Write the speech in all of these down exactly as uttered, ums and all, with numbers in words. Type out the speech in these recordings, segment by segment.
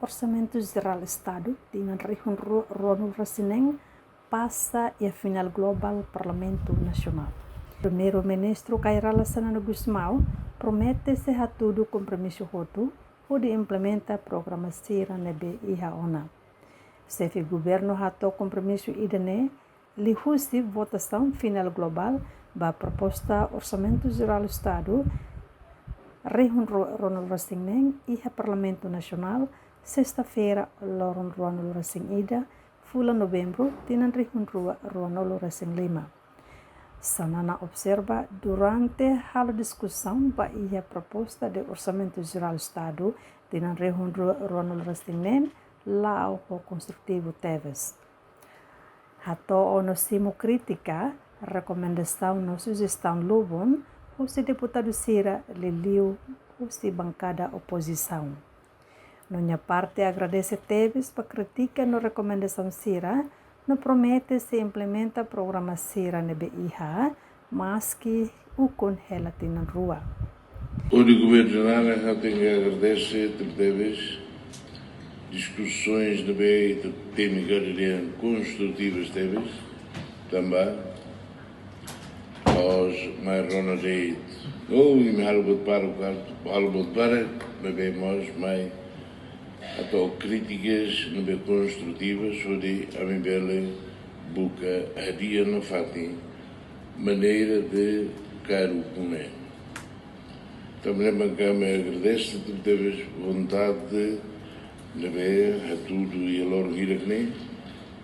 Orsamentu Jerál Estadu tinan rihun rua ruanulu-resin-neen pasa iha final globál Parlamentu Nasionál. Primeiru-Ministru Kay Rala Xanana Gusmão promete sei hatudu kompromisu hotu hodi implementa programa sira ne'ebé iha ona. Xefe Governu hato'o kompromisu ida-ne'e liuhusi votasaun final globál ba proposta Orsamentu Jerál Estadu rihun rua ruanulu-resin-neen iha Parlamentu Nasionál, sesta-feira, loron ruanulu-resin-ida, fulan Novembru, tinan rihun rua ruanulu-resin-lima. Xanana observa, durante halo diskusaun ba iha proposta de Orsamentu Jerál Estadu tinan rihun rua ruanulu-resin-neen, la'o ho konstrutivu tebes. Hato'o no simu krítika, rekomendasaun no sujestaun lubun husi deputadu sira, liuliu husi bankada opozisaun. No nia parte agradese tebes ba krítika no rekomendasaun sira, no promete sei implementa programa sira ne'ebé iha, maski ukun hela tinan rua. Hodi Governu Jerál, ha'u tenke agradese tebetebes diskusoens ne'ebé ita temi kada dia konstrutivas tebes, tanba mós mai rona de'it. Ou imi halo buat barak, halo buat barak, maibé mós mai hato'o krítikas ne'ebé konstrutivas, hodi ami bele buka hadi'a nafatin maneira de kaer ukun ne'e. Tanba ne'e mak ami agradese tebetebes vontade ne'ebé hatudu iha loron hirak ne'e,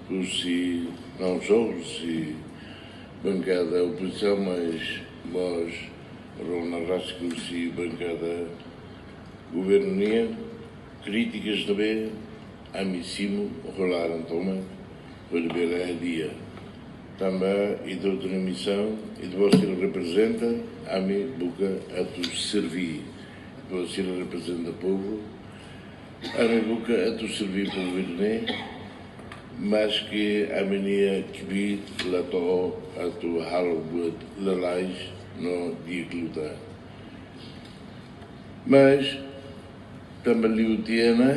husi, não só husi bankada opozisaun, mas mós rona rasik husi bankada governu nian, krítikas ne'ebé ami simu ho laran tomak, hodi bele hadi'a. Tanba ita hotu-nia misaun, ita-boot sira reprezenta, ami buka atu serví. Ita-boot sira reprezenta povu, ami buka atu serví povu ida-ne'e, maski ami-nia kbiit la to'o atu halo buat lalais no di'ak liután. Mas, tanba liu tiha ona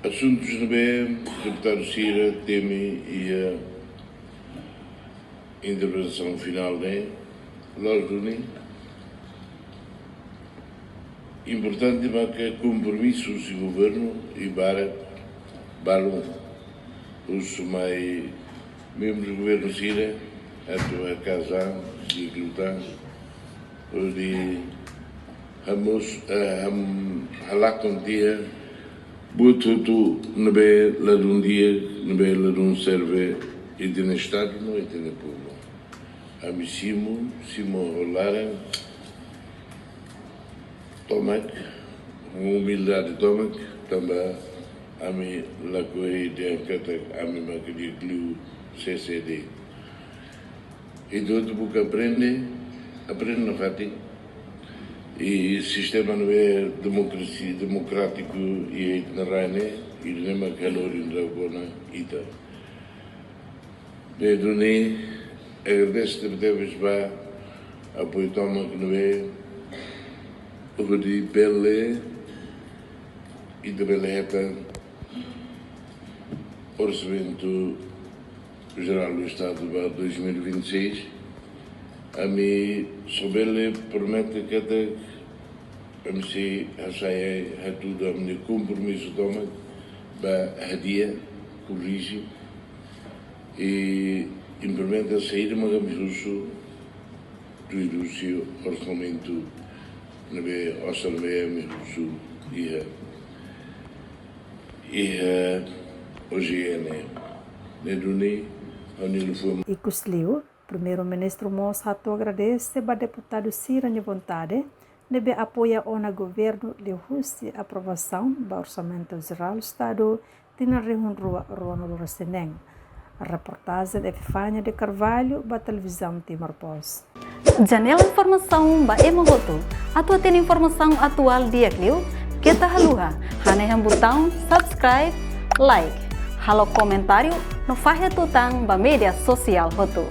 asuntus ne'ebé deputadu sira temi iha intervensaun finál ne'e, la'ós duni. Importante maka kompromisu husi governu i barak balun husu mai membru governu sira atu haka'as an di'ak liután hodi hamosu, eh, ham-, halakon tiha buat hotu ne'ebé ladún di'ak, ne'ebé ladún serve ita-nia Estadu no ita-nia povu. Ami simu, simu ho laran tomak, umildade tomak, tanba ami lakohi dehan katak ami mak di'ak liu C C D. Ita hotu buka aprende, aprende nafatin. I sistema ne'ebé demokrasia, demokrátiku iha ita-nia rai ne'e, ida-ne'e mak halo rinda bona ita. Ne'e duni, agradese tebetebes ba apoiu tomak ne'ebé hodi bele, ita bele hetan Orsamentu Jerál do Estadu ba dois mil e vinte e seis, ami só bele promete katak ami sei hasa'e hatudu ami-nia kompromisu tomak ba hadi'a, korrije i implementa saida mak ami husu, tuir husi orsamentu ne'ebé osan ne'ebé ami husu iha, iha O G N. Ne'e duni, ha'u-nia liafuan. Ikusliu, Primeiru-Ministru mós hato'o agradese ba deputadu sira-nia vontade ne'ebé apoia ona governu liuhusi aprovasaun ba Orsamentu Jerál Estadu tinan rihun rua ruanulu-resin-neen. Reportajen Epifania de Carvalho ba Televizaun Timor Post. Janela informasaun ba ema hotu. Atu hatene informasaun atuál di'ak liu, keta haluha hanehan butaun subscribe, like, halo komentáriu no fahe tutan ba média sosiál hotu.